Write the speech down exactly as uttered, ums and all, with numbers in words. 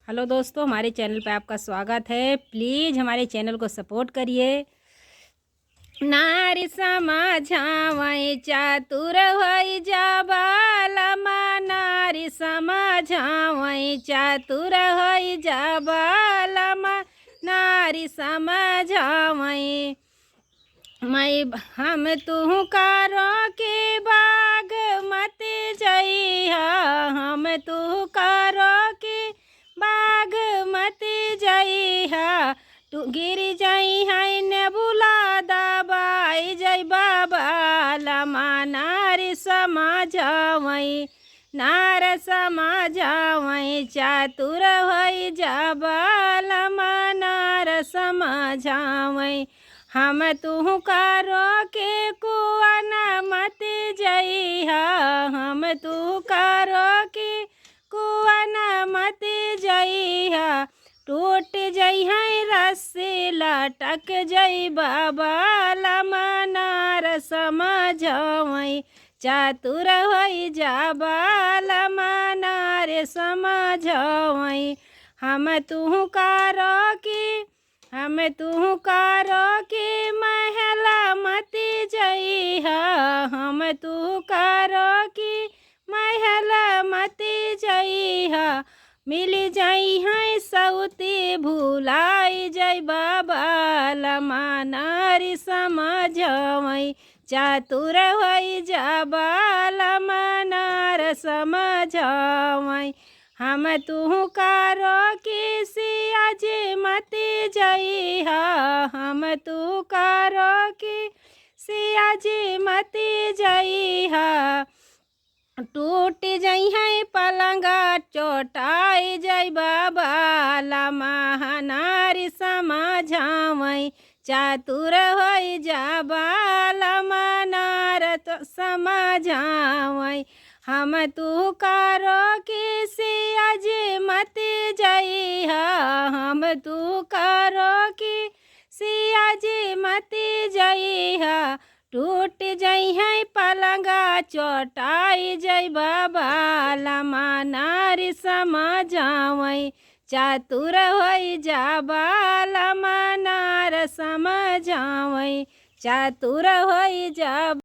हेलो दोस्तों, हमारे चैनल पे आपका स्वागत है। प्लीज हमारे चैनल को सपोर्ट करिए। नारी समझावई चातुर होई जा बालमा, नारी समझावई चातुर होई जा बालमा, नारी समझावई। मैं हम तुहका रोकी बागमती जइहा, हम तुहका रोकी बागमती जइहा। तू गिर जइहै नेबुला दबाई जइबा बालमा, नारी समझावई, नार समझावई चातुर होई जा बालमा, नार समझावई। हम तुहका रोकी कुआन मती जइहा, हम तुहका रोकी कुआन मती जइहा। टूट जइहै रस्सी लटक जइबा बालमा, नार समझावई चातुर होई जा बालमा, नार समझावई। हम तुहका रोकी, हम तुहका रोकी महल मती जइहा, हम तुहका रोकी महल मती जइहा। मिल जइहै सौती भुलाई जइबा बालमा, नारी समझावई चातुर होई जा बालमा, नार समझावई। हम तुहका रोकी सियाजी मती जइहा, हम तुहका रोकी सियाजी मती जइहा। टूट जइहै पलंगा चोटाई जइबा बालमा, नारी समझावई चातुर होई जा बालमा, नार समझावई। हम तुहका रोकी सियाजी मती जइहा, हम तुहका रोकी सियाजी मती जइहा। टूट जइहै पलंगा चोटाई जइबा बालमा, नारी समझावई चातुर होई जा बालमा, नार समझावई चातुर होई जा